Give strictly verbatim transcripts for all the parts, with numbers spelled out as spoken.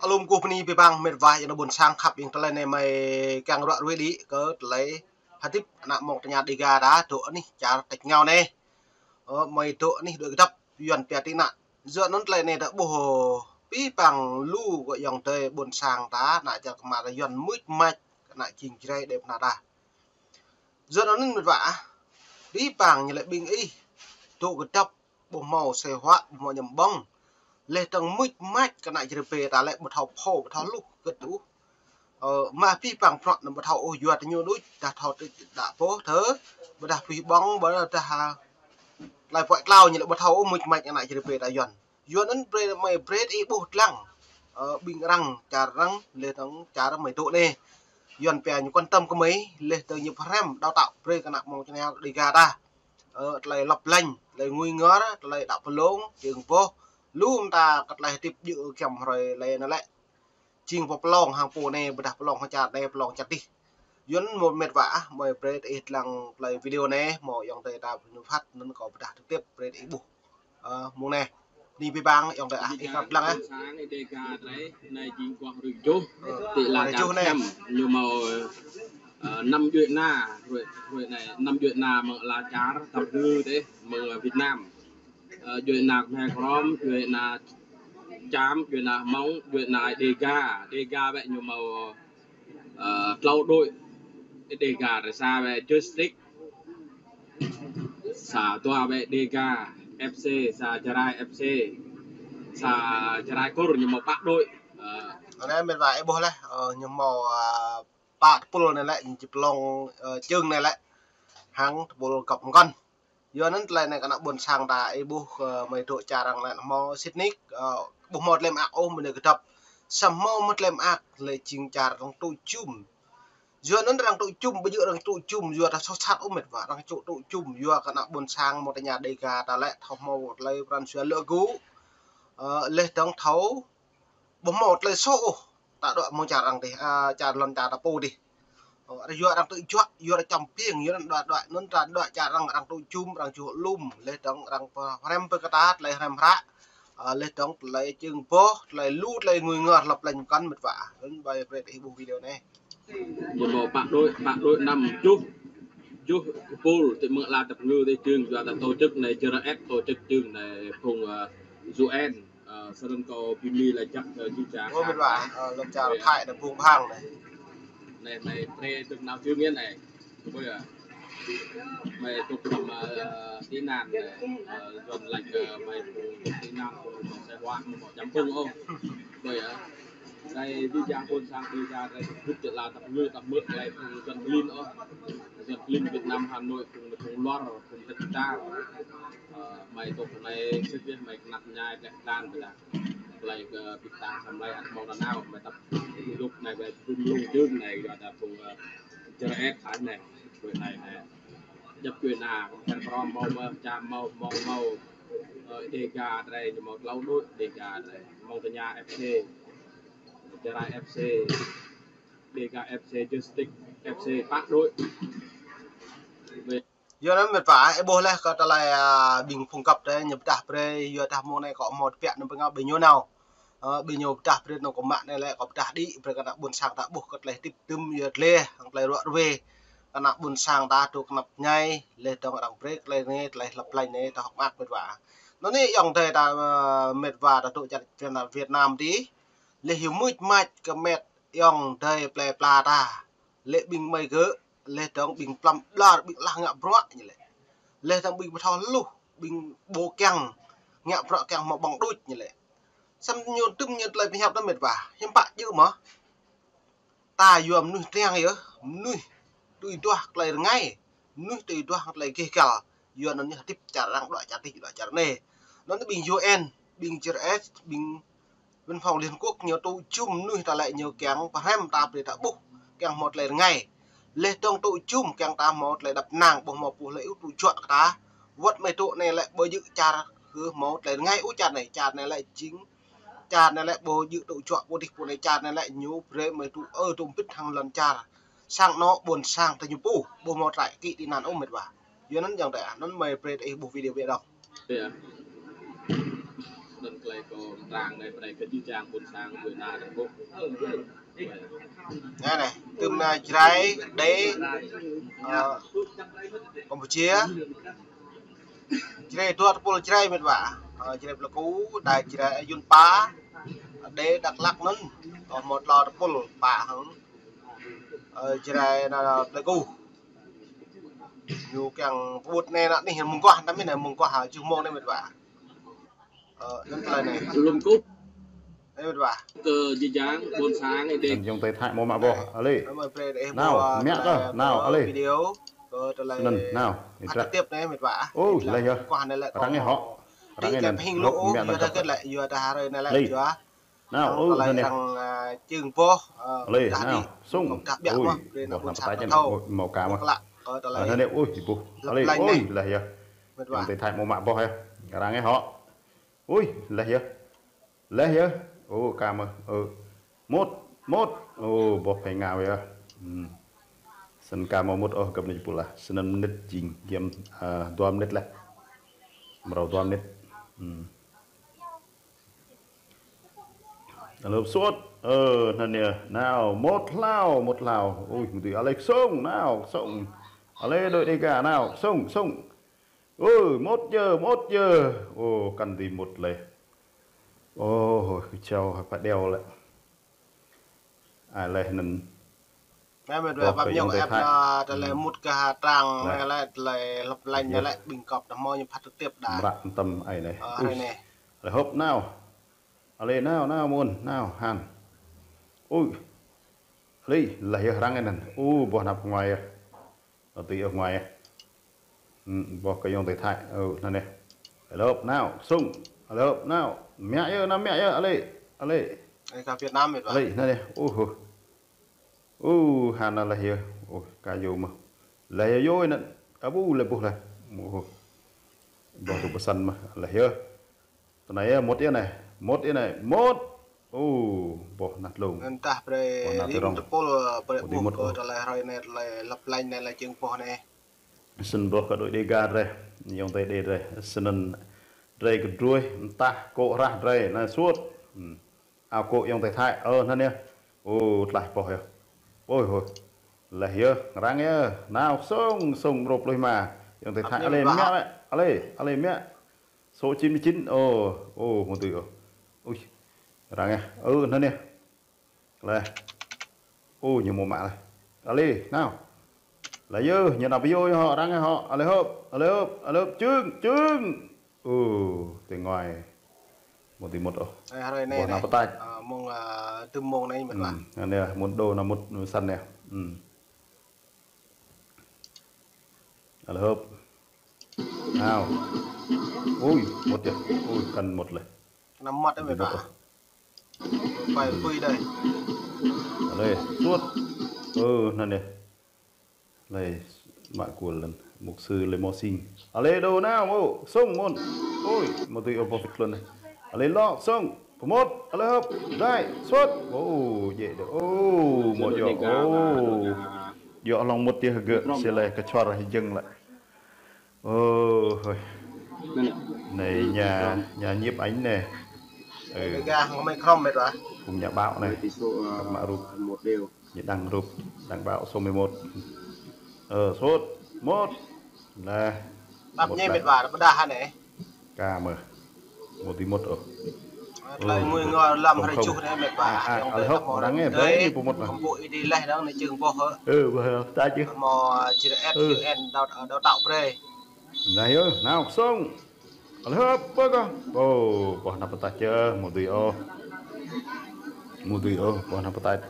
Alum kơ bơni abih bang mĕt wa ayŏng adơi ƀôn sang khăp, ƀing tơlơi anai mơi kiăng ruă ruê đĭ kơ tơlơi hơdip ană mơ̆ng tơña Dêga ta dŏ anih čar tač rơngiao anai. Ơ, mơi dŏ anih dŏ kơdŏp Yuan pia tị nạn. Yua anŭn tơlơi anai ta ƀuh abih bang lu kơ ayŏng adơi ƀôn sang ta ană čar kơmar Yuan mưč mač kơ ană jing Jrai đe pơna ta. Yua anŭn mĕt wa, abih bang ñu lĕ ƀing ih dŏ kơdŏp ƀu hmâo asơi huă, ƀu hmâo añăm ƀơ̆ng. Laih dơ̆ng mưč mač kơ ană Jrai pơ ta lĕ ƀu thâo phô, ƀu thâo hluh kơ tŭ. Ơ, mă abih bang prŏk anŭn ƀu thâo ôh, yua tơ ñu đôč, dah thâo tơ đă pô, thơ, ƀôdah pih ƀơ̆ng, ƀôdah, a, tơlơi puăi klao ñu lĕ ƀu thâo ôh mưč mač kơ ană Jrai pơ ta Yuan. Yua anŭn brơi mơi brơi ih ƀuh lăng, ơ, ƀing arăng čar arăng, laih dơ̆ng čar mơi dŏ anai. Yuan pia ñu quan tâm kơ mơi, laih dơ̆ng ñu pơhrăm đào tạo brơi kơ ană mơ̆ng tơña Dêga ta. Ơ, tơlơi lŏp lanh, tơlơi ngui ngor, tơlơi đăp pơlông, čơ̆ng boh. Lu mơta kơ tơlơi hơdip djơ̆ giăm hrơi lĕ anai lĕ. Jing pơ pơlông hăng pô anai, ƀôdah pơlông hăng čar anai, pơlông čar dih. Yua anŭn mơ̆ mĕt wa ah, mơi brơi ih lăng tơlơi video anai, mơ̆ ayŏng adơi ta pơñu phat, anŭn kâo pơdah trực tiếp brơi ih ƀuh. Ơ, mơ̆ng anai. Bơni abih bang ayŏng adơi ah, ih khăp lăng ah. Sang Dêga drei, anai jing guah rơjuh, tị la rơjuh anai. Ñu hmâo, ơ, năm djuai ana, rơi, rơi anai, năm djuai ana mơ̆ng ala čar, tăp rư tê, mơ̆ng Việt Nam. Ơ, djuai ana Khmer Krom, djuai ana Čam, djuai ana Hmông, djuai ana Dêga. Dêga wĕ ñu hmâo, ơ, tlâo đuĕ. Dêga drei sa wĕ Joystick. Sa dua wĕ Dêga F C, sa Jrai F C. Sa Jrai Kur ñu hmâo pă đuĕ. Ơ. Anai mĕt wa ih ƀuh laih, ơ, ñu hmâo, ơ, pă tơpul anai lĕ, ñu či pơlông, ơ, čơ̆ng anai lĕ. Hăng tơpul gŏp mơkŏn. Yua anŭn tơlơi anai kơ ană ƀôn sang ta ih ƀuh, ơ, mơi dŏ čar arăng lĕ hmâo sĭt nik, ơ, ƀu hmâo tơlơi mơak ôh mơi dŏ kơdŏp. Samơ̆ hmâo mơ̆ tơlơi mơak lĕ jing čar arăng tŭ jum. Yua anŭn arăng tŭ jum, ƀu djơ̆ arăng tŭ jum, yua ta soh sat ôh mĕt wa, arăng čŏ tŭ jum, yua kơ ană ƀôn sang mơ̆ng tơña Dêga ta lĕ thâo hmâo tơlơi pran jua lơ gŭ, ơ, laih dơ̆ng thâo ƀu hmâo tơlơi soh ôh, ta đuaĭ mơ̆ng čar arăng dih, a, čar lŏn čar ta pô dih. Ơ, yua arăng tŭ juă, yua arăng čăm piêng, yua arăng đuaĭ, đuaĭ, anŭn ta đuaĭ čar arăng, arăng tŭ jum, arăng tŭ lum, laih dơ̆ng arăng pơhrăm pơ kơ ta, tơlơi hrăm hră, ơ, laih dơ̆ng tơlơi čơ̆ng boh, tơlơi lu, tơlơi ngui ngor, lŏp lanh mơkŏn mĕt wa. Anŭn mơi brơi ih ƀuh video anai. Ñu hmâo pă đuĕ, pă đuĕ năm, tơjuh, tơjuh tơpul, tơ mơ̆ng ala tăp rư tơ čơ̆ng, yua ta tổ chức anai, Jrai F tổ chức čơ̆ng anai, phung, ơ, U N. Ơ, sơrơ̆ng kâo bơni laĭ jăk kơ jih jang. Ơ, mĕt wa, ơ, lŏn čar Thái anai phung bang anai. Anai, anai, pre tơ̆ng nao čơ̆ng anai. Ƀơi, ơ, mơi tŭk tơm, ơ, tị nạn anai. Ơ, Yuan laĭ kơ mơi tŭk tị nạn, tŭk tơm asơi huă, mơi ƀu čăm ƀơ̆ng ôh. Ƀơi, ơ, anai jih jang ƀôn sang Dêga drei tŭk tơlơi tăp ngă tăp mơ̆ anai phung Yuan klin ôh. Yuan klin Việt Nam, Hà Nội, phung, phung luar, phung tơčô ta. Ơ, mơi tŭk anai sĭt yơh, mơi kơnăp ñai, tơlơi klan, tơlơi. Tơlơi kơ pit ta samlai ăt hmâo nanao, mơi tăp lŭk anai, mơi pŭm lŭng čơ̆ng anai, yua ta phung, ơ, Jrai F anai, djuai anai, anai. Djŏp djuai ana, Khmer Krom hmâo mơ̆, Čam hmâo, Hmông hmâo, ơ, Dêga drei, ñu hmâo tlâo đuĕ, Dêga drei. Mơ̆ng tơña F C, Jrai F C, Dêga F C, Joystick F C, pă đuĕ. Yua anŭn mĕt wa, ih ƀuh laih kơ tơlơi, a, ƀing phung gŏp tơ ñu pơdah brơi, yua dah mơ̆ng anai kâo hmâo tơbiă anŭn pơngao ƀing ñu nao. Ơ, ƀing ñu pơdah brơi anŭn kâo mă anai lĕ kâo pơdah đĭ brơi kơ ană ƀôn sang ta ƀuh kơ tơlơi hơdip tơm yua tơlơi, hăng tơlơi ruă ruê. Kơ ană ƀôn sang ta dŏ kơnăp ñai, laih dơ̆ng arăng brơi tơlơi anai, tơlơi lŏp lanh anai, ta hơ̆k mơak mĕt wa. Anŭn anai ayŏng adơi ta, ơ, mĕt wa ta dŏ čar Việt Nam dih. Laih hyu mưč mač kơ mĕt ayŏng adơi plơi pla ta. Lĕ ƀing mơi gơ̆, laih dơ̆ng ƀing plăm ƀlŏr, ƀing lăng ngă bruă ñu lĕ. Laih dơ̆ng ƀing ƀu thâo hluh, ƀing ƀu kiăng ngă bruă kiăng hmâo ƀơ̆ng đôč ñu lĕ. Samơ̆ ñu tŭm ñu tơlơi pơhiăp ta mĕt wa, hiư̆m pă djơ̆ mơ̆. Ta yua mơnuih triang yơh, mơnuih tui duah tơlơi rơngai, mơnuih tui duah tơlơi gêh gal. Yua anŭn ñu hơdip čar arăng đuaĭ čar dih, đuaĭ čar anai. Anŭn ƀing U N, ƀing Jrai F, ƀing Văn phòng Liên Quốc ñu tŭ jum mơnuih ta lĕ ñu kiăng pơhrăm ta brơi ta ƀuh, kiăng hmâo tơlơi rơngai. Laih dơ̆ng tŭ jum kiăng ta hmâo tơlơi đăp năng, ƀu hmâo pô lĕ ƀu tŭ juă kơ ta. Wơ̆t mơi dŏ anai lĕ ƀu djơ̆ čar kơ hmâo tơlơi rơngai ôh čar anai, čar anai lĕ jing, čar anai lĕ ƀu djơ̆ tŭ juă pô dih pô anai, čar anai lĕ ñu brơi mơi tŭ, ơ, tŭ mbĭt hăng lŏn čar. Sang anŏ ƀôn sang ta ñu pô, ƀu hmâo trại kị tị nạn ôh mĕt wa. Yua anŭn ayŏng adơi, anŭn mơi brơi ih ƀuh video ƀiă đŏng. Ơ. Tơlơi kơ rang anai, brơi kơ jih jang ƀôn sang ƀơi anai rơngot. Anai anai, tơm anai Jrai, Đê, ơ, Campuchia. Jrai dua tơpul Jrai mĕt wa. Ơ, Jrai Plơi Ku, Đê Jrai Ayun pă, Đê Dak Lak anŭn. Ơ, mơ̆ tlâo tơpul pă hăng, ơ, Jrai anai Plơi Ku. Ñu kiăng pơƀut anai anai, mơguah anai, mơguah hă, čuh mông anai mĕt wa. Ơ, anŭn tơlơi anai. Lŭm kŭp. Anai mĕt wa. Kơ jih jang ƀôn sang anai dêh. Anŭn ayŏng adơi Thái mơ̆ mă boh, ale. Anai mă brơi dêh nao, boh, mă tơlơi kơ, nao, kơ ale. Video, kơ tơlơi anŭn, nao, phát trực tiếp anai mĕt wa. Ô, lĕ yơh. Kơ anai lĕ arăng kơ hŏ. Arăng anŭn. Hing lu, ô, yua dah kơ lĕ, yua dah hrơi anai lĕ, yua. Nao, ô, tơlơi anŭn. Arăng, ơ, čưng boh, ơ, ale, dah nao, đi. Sung. Kơ dah biă mơ̆, ôi, brơi boh anŭn anai pơtă čăn, ôi, mơ̆ ka mơ̆. Kơ tơlơi. Anŭn anai, ôi, ibu. Ale, ôi, lĕ yơh. Mĕt wa. Ayŏng adơi Thái mơ̆ mă boh yơh. Arăng hŏ. Ui, lĕ yơh. Lĕ yơh. Ô, ka mơ̆. Ơ. Mŭt, mŭt. Ô, boh phai ngao yơh. Hmm. Snăn ka mơ̆ mŭt ôh găp anai pula. Snăn mơnit jing. Giăm, ơ, dua mơnit lĕ. Mrâo dua mơnit. Hmm. Alơ suôt. Ơ, anŭn yơh. Nao, mŭt hlao, mŭt hlao. Ui, mŭt tui ale sung, nao, sung. Ale đôi Đêga, nao, sung, sung. Ơ, mŭt yơh, mŭt yơh. Ô, kăn dưi mŭt lĕ. Ô, hôi, kơčâo, hă, pă đeo lĕ. Ai lĕ anŭn. Mĕt wa, boh pap kơ ayŏng adơi Thái. Tơlơi mŭt kơ ha trang, anai lĕ, tơlơi lăp lanh anai lĕ, ƀing kŏp dah mơ̆ ñu phát trực tiếp dah. Mră tăm ai anai. Ơ, ui. Anai. Lĕ hŏp nao. Ale nao, nao mơ̆n, nao han. Ui. Ale, lĕ yơh arăng anŭn. Ơ, boh anăp ngoai yơh. Ơ, tui ơ ngoai. Hmm, boh kơ ayŏng adơi Thái. Ơ, anŭn anai. Alơ hŏp nao, sung. Alơ hŏp nao. Mă yơh, nao mă yơh, ale. Ale. Ai kơ Việt Nam mĕt wa. Ale, anŭn anai. Ơ, ơ. Ơ, hă anŭn lĕ yơh. Ơ, ka yua mơ̆. Lĕ yơh yua anŭn. Abu lĕ boh lĕ. Ơ. Boh tŭ pơsăn mơ̆. Lĕ yơh. Tơ anai yơh, mŭt yơh anai. Mŭt yơh anai. Mŭt. Ơ, boh anăp tlông. Anŭn tah brơi. Boh anăp rơ̆ng. Tơpul, brơi boh kơ tơlơi hrơi anai, tơlơi lăp lanh anai, lĕ čưng boh anai. Snăn boh kơ đôi Đêga drei. Ayŏng adơi Đê drei. Snăn drei kơ druih, mơtah, kô̆ hrah drei. Anai suôt. Hmm. Ao kô̆ ayŏng adơi Thái. Ơ, anŭn yơh. Ô, tlaih boh yơh. Ôi, hôi. Lĕ yơh, arăng yơh. Nao, sung, sung, mrâo pluh êma. Ayŏng adơi Thái. Ale mă, ale, ale mă. Số chín mươi chín, ô, ô, mŭt tui, ô. Ui, arăng yơh. Ơ, anŭn yơh. Lĕ. Ô, ñu mơ̆ mă lĕ. Ale, nao. Lĕ yơh, ñu nao pơ yơh, arăng yơh hŏ. Ale hŏp, ale hŏp, ale hŏp, čưng, čưng. Ơ, tơ ngoai. Mŭt tui mŭt ôh. Ai, hrơi anai. Boh anăp pơtă. Ơ, mông, ơ, tơm mông anai mĕt wa. Hmm, anŭn yơh, mŭt đô anŭn mŭt săn anai. Hmm. Ale hŏp. Nao. Ui, mŭt yơh. Ui, kăn mŭt lĕ. Kăn mŭt lĕ mĕt wa. Mŭt ôh. Phải pui đơi. Ale, suôt. Ơ, anŭn yơh. Lĕ mă kuôl lăn, mục sư Lê Mô Sinh. Ale đô nao, mơ̆, sung mơ̆n. Ôi, mŭt tui ơ boh pit lăn anai. Ale lŏ, sung, pơmŭt, ale hŏp, dai, suôt. Ô, djĕ đơ. Ô, mơ̆ djŏ. Ô. Djŏ hlŏng mŭt yơh gơ̆, sĭ lĕ kơčuăr jơ̆ng lĕ. Ô, hơi. Anai nhà, nhà nhiếp ảnh anai. Ừ. Đêga hăng mă krŏm mĕt wa. Cũng nhà báo anai. Cặp mã rup. Ñu đăng rup, đăng báo số mười một. Ơ, suôt, mŭt. Anai. Tap mŭt ñu lĕ. Mĕt wa, pơdah anai. Ka mơ̆. Mŭt tui mŭt ôh. Tơlơi ngui ngor lăm hrơi čuh anai mĕt wa. À, à, ale hŏp, arăng anai, brơi ñu pơmŭt anai. Kơmpuk ih đi leh dong anai čưng boh hă. Ơ, boh hă, ta čih. Mơ̆ čih ĕp, ơ. Čih ĕp đào, đào tạo brơi. Anai yơh, nao sung. Ale hŏp, pơ kơ. Ô, boh anăp pơtă čơ, mŭt tui ôh. Mŭt tui ôh, boh anăp pơtă.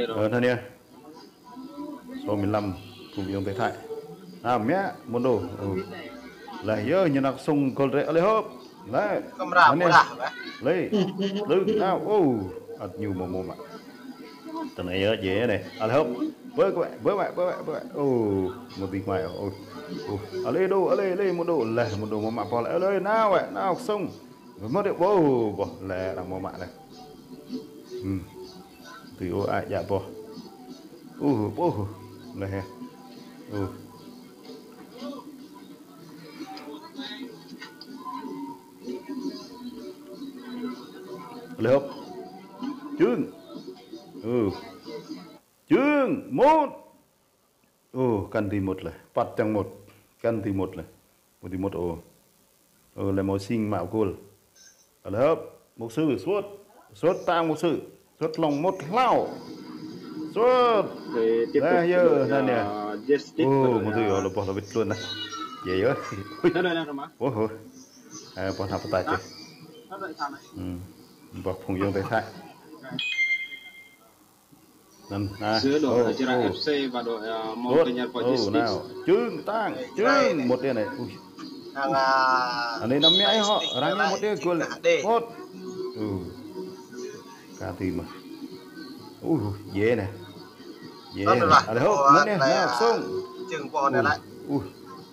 Ơ, anai yơh. Số mười lăm, phung ayŏng adơi Thái. À, mă, mŭt đô. Ơ. Lĕ yơh, ñu nao sung gol drei, ale hŏp. Lĕ. Kamera anai. Lĕ. Lươn, nao, ô. Ăt ñu mơ̆ mơ̆ mă. Tơ anai yơh, djĕ anai. Ale hŏp. Bơ kơ mă, bơ mă, bơ mă, bơ mă. Ô, mŭt tui kơ mă, ô. Ô. Ale đô, ale, ale, mŭt đô. Lĕ, mŭt đô mơ̆ mă pô lĕ. Ale, nao, nao sung. Mơ̆ djơ̆, ƀôh, ƀôh, lĕ arăng mơ̆ mă lĕ. Hmm. Tui ôh, ai, djă ƀôh. Uh, ƀôh, lĕ hă. Uh. Lĕ hŏp. Čưng. Ơ. Čưng. Mŭt. Ơ, kăn dưi mŭt lĕ. Păt čang mŭt. Kăn dưi mŭt lĕ. Mŭt dưi mŭt ơ. Ơ, lĕ mâo sing mă gôl. Lĕ hŏp. Mục sư, sut. Sut tang mục sư. Sut hlŏng mŭt hlâo. Sut. Dah yơ, anŭn yơh. Ơ, mŭt dưi ơ, lĕ boh lĕ wĭt tluôn anai. Yơ yơ. Ui. Ơ, ơ. Ơ, boh anăp pơtač yơh. Ơ, boh phung ayŏng adơi Thái. Anŭn, anai. Giữa đội, ơ, Jrai ơ. F C và đội, ờ, Mông Tây Nhật Ơ, Logistics. Nao. Čưng, tang, čưng, mŭt yơh anai. Ui. Anai năm mia hŏ, arăng mŭt yơh gôl. Mŭt. Ơ. Kơ tui mơ̆. Ui, yê anai. Yê anai. Aleh hŏp, mŭt yơh, nao, sung. Čưng boh anai lĕ. Ui.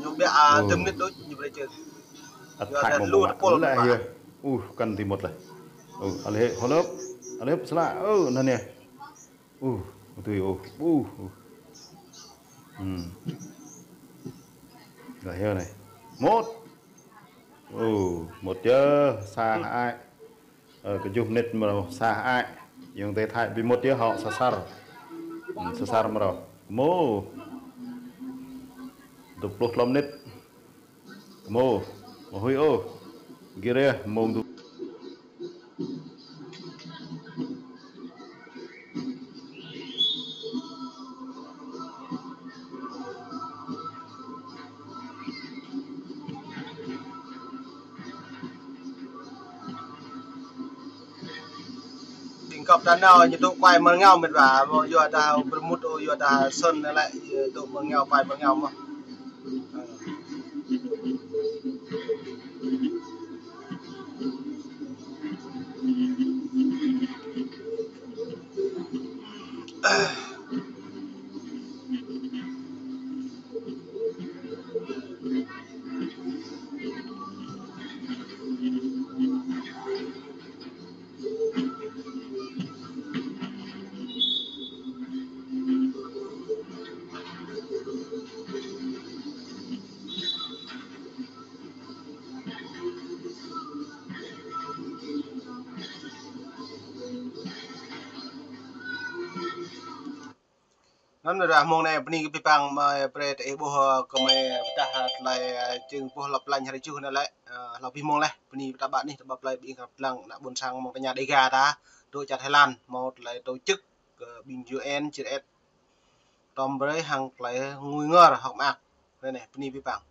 Ñu biă, à, tơm nit đôč, ñu brơi čưng. Ăt thak mơ̆ mơ̆. Lĕ yơh. Ui, kăn tui mŭt lĕ. Ui, aleh hŏp, aleh hŏp sla. Ơ, anŭn yơh. Ơ, tui, ơ, ơ, ơ. Hm. Dah yơh anai. Mŭt. Ơ, mŭt yơh, sa hơai. Ơ, kơ juh mơnit mrâo sa hơai. Ayŏng adơi Thái ƀu mŭt yơh hŏ sa sar. Hm, sa sar mrâo. Mơ̆. Dua pluh klâo mơnit. Mơ̆. Mơ̆ hui ơ. Gir yơh, mông dua. Ƀing gŏp ta nao ñu tŭ kuai mơ̆ng rơngiao mĕt wa, yua dah pơrmut ôh, yua dah sôn lĕ, tŭ mơ̆ng rơngiao, kuai mơ̆ng rơngiao mơ̆. Anŭn dah mông anai bơni kơ abih bang mơi brơi tơ ih ƀuh, ơ, kơ mơi pơdah, ơ, tơlơi, ơ, čưng boh lăp lanh hrơi juh anai lĕ, ơ, hlâo abih mông laih, bơni pơdah ƀă anih, tơƀă plơi ƀing găp dlăng ană ƀôn sang Mông Tây Nhật Đêga ta, dŏ čar Thái Lan, mâo tơlơi tổ chức kơ ƀing U N, G R S, tơm brơi hăng tơlơi ngui ngor hŏk mơak. Anai anai, bơni abih bang.